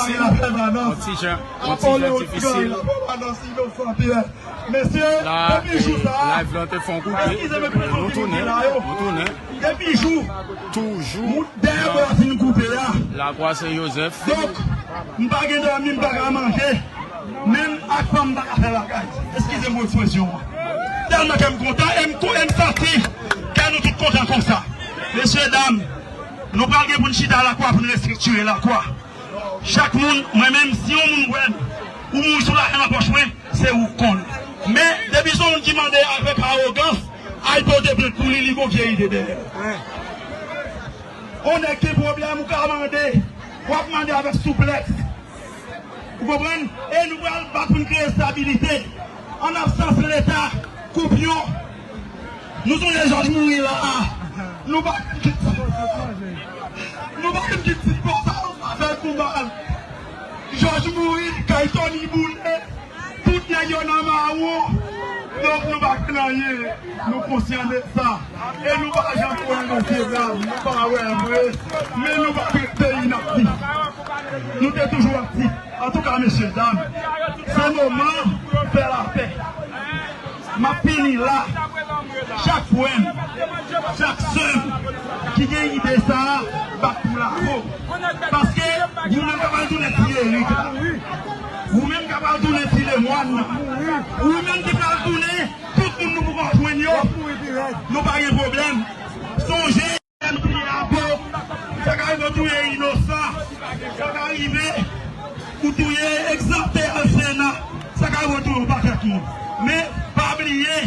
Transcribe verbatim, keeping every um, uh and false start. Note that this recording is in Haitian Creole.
Yon ti jan, yon ti jan difisil. La, e, live lan te fè yon koupe. Nou tounen, nou tounen. Toujou nan Lakwa Sen Jozèf. Donk, m pa gen dòmi, m pa ka manje. Menm ak fanm m pa ka fè bagay. Eskize m pou ekspresyon an. Tèlman ke m kontan, e m tou, e m santi ke nou tout kontan konsa. Mesye, dam, nou pral gen pou n chita Lakwa, pou n restriktire Lakwa. Chak moun, mwen menm, si yon moun wè m, ou mouri sou lajan nan pòch mwen, se ou k konn. Men, depi se yon moun ki mande avèk awogans, al pote plent pou li, li gon vye ide dèyè. On nèg gen pwoblèm, ou ka mande, w ap mande avèk souplès. Ou konprann? E nou pral bat pou n kreye estabilite. An absans Leta, koupyon. Nou sonje Jòj mouri la a. Nou pa kit, nou pa kit ti konsa, nou pa fè kou mal. Jòj mouri, kay Tony boule. Tout nèg yo nan mawon. Donk nou pa gen anyen. Nou konsyan de sa. E nou pa janm kwè, mesye dam, nou pa wè vre. Men nou pa trete peyi n ap viv. Nou te toujou aktif. Antouka, mesye dam, se moman fè lapè. M ap fini la. Chak frè m, chak sè m ki gen ide sa a, bat pou Lafò. Paske ou menm k ap al tounen Ti Erik la, ou menm k ap al tounen Ti Lemwàn nan, ou menm ki pral tounen tout moun nou poko jwenn yo, nou pa gen pwoblèm. Sonje, nou touye Apo, sa ka rive w touye Inosan, sa ka rive ou touye Egzante al Sena, sa ka rive w touye yon pakèt moun. Men, pa bliye,